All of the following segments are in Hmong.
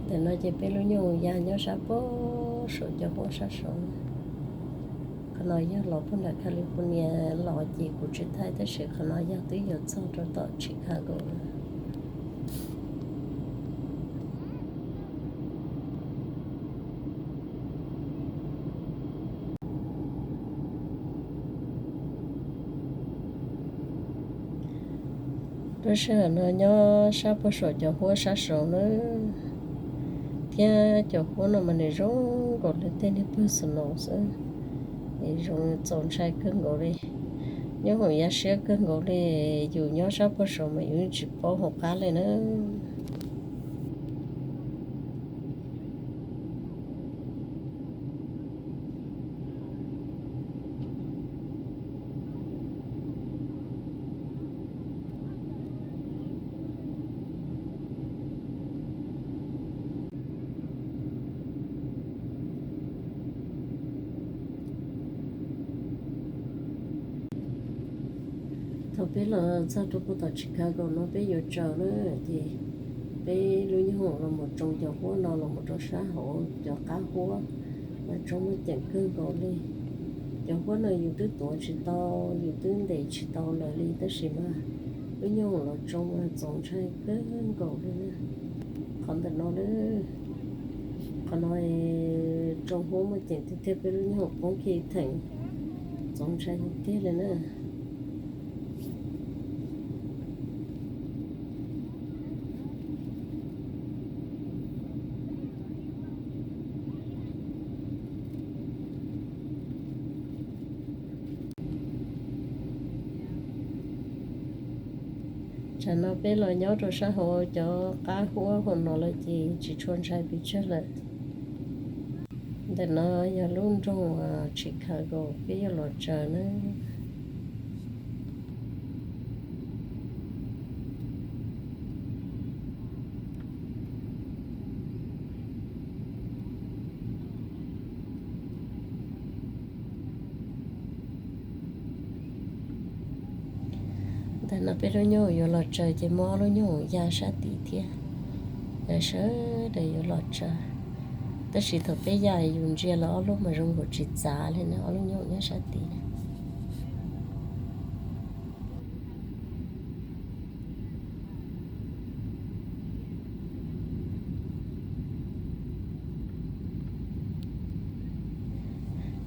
Ntawm no ces peb lub nyuj ya nyob sab puag saum cov huab sab saud. Qhov no yog los puag nram California los ces kuv tsis thaij, tab sis qhov no yog twb yuav txog rau tom Chicago lawm. Lub sij hawm no nyob sab puag saum cov huab sab saud na, thiab cov huab no mas nws zoo nkaus li tej niag pawg snow xwb, es zoo txaus ntshai kawg nkaus li. Nyob hoom ya siab kawg nkaus li, yus nyob sab puag saud mas yus tsis paub hauv qab li na. Thaum peb los txog rau puag tom Chicago no peb yuav tsaws na, ces peb lub nyuj hoom los mus tsoo cov huab no los mus rau sab hauv cov qab huab, mas tsoo muaj ceem kawg nkaus li. Cov huab no yus twb tuav tsis tau, yus twb ntes tsis tau lawm li, tab sis mas lub nyuj hoom los tsoo mas txaus ntshai kawg nkaus li na. Qhov ntawm no na, qhov no tsoo huab muaj ceem tiag tiag, peb lub nyuj hoom poob kiag theem, txaus ntshai tiag tiag li na. Tsam no peb los nyob rau sab hauv cov qab huab hauv no lawm ces tsis tshua ntshai pes tsawg lawm. Ntawm no yog lub nroog Chicago peb yuav los tsaws na. Ntawm no peb lub nyuj hoom yuav los tsaws ces muaj ob lub nyuj hoom ya sab tid thiab, sawv daws yuav los tsaws. Tab sis thaum peb ya yus ntsia lawv ob lub mas zoo nkaus tsis txav li na, ob lub nyuj hoom nyob sab tid.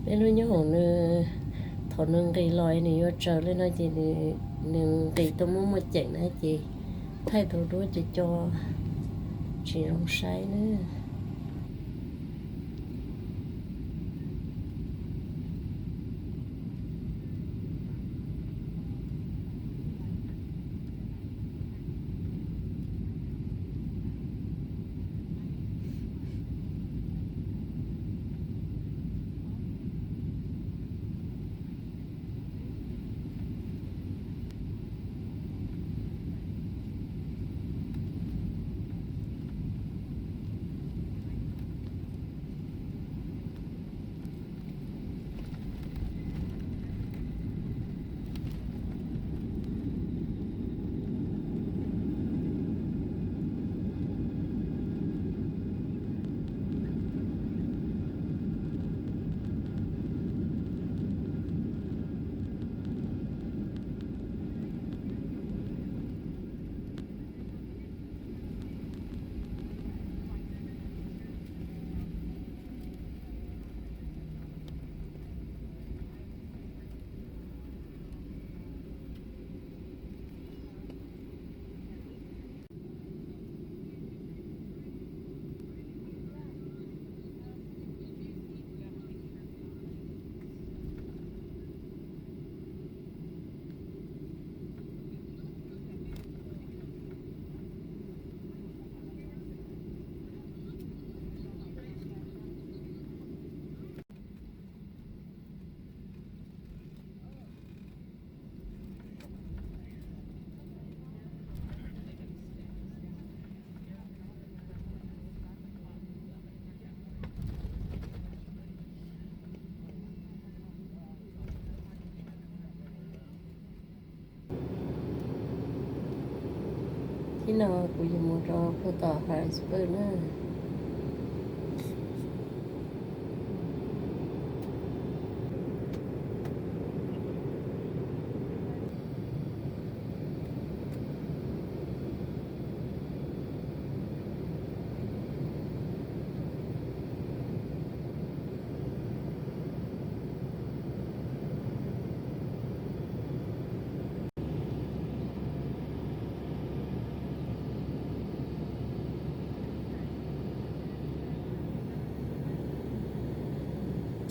Peb lub nyuj hoom nws, thaum nws nqis los nws yuav tsaws li no ces nws nqis tau muaj muaj ceem na ces thaij tau duab co co tsis zoo saib na. Thib no kuv yuav mus rau puag tom Harrisburg na.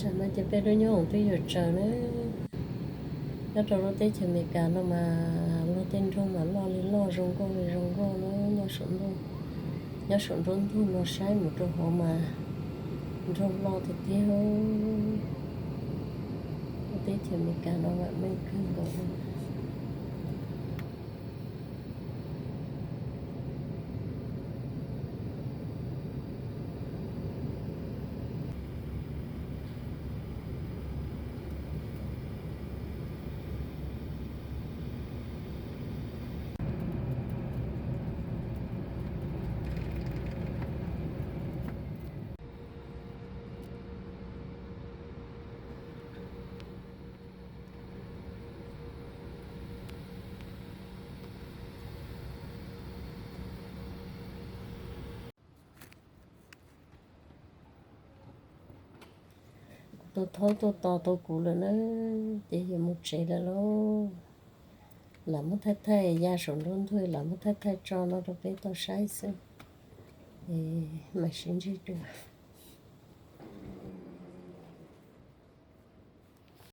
Tsam no ces peb lub nyoob hoom twb yuav tsaws na. Nyob rau lub teb chaws Amelikas no mas luag tej nroog mas loj li loj, zoo nkauj li zoo nkauj na. Nyob saum ntuj, nyob saum nruab ntug no saib mus rau hauv mas nroog loj tiag tiag. Lub teb chaws Amelikas no vam meej kawg nkaus li. Kuv tus thaub tuaj tos tau kuv lawm na, ces yuav mus tsev lawm lauj. Lam muab thaij thaij ya saum nruab ntug, lam muab thaij thaij tso no rau peb tau saib xwb. Es mam sib ntsib dua.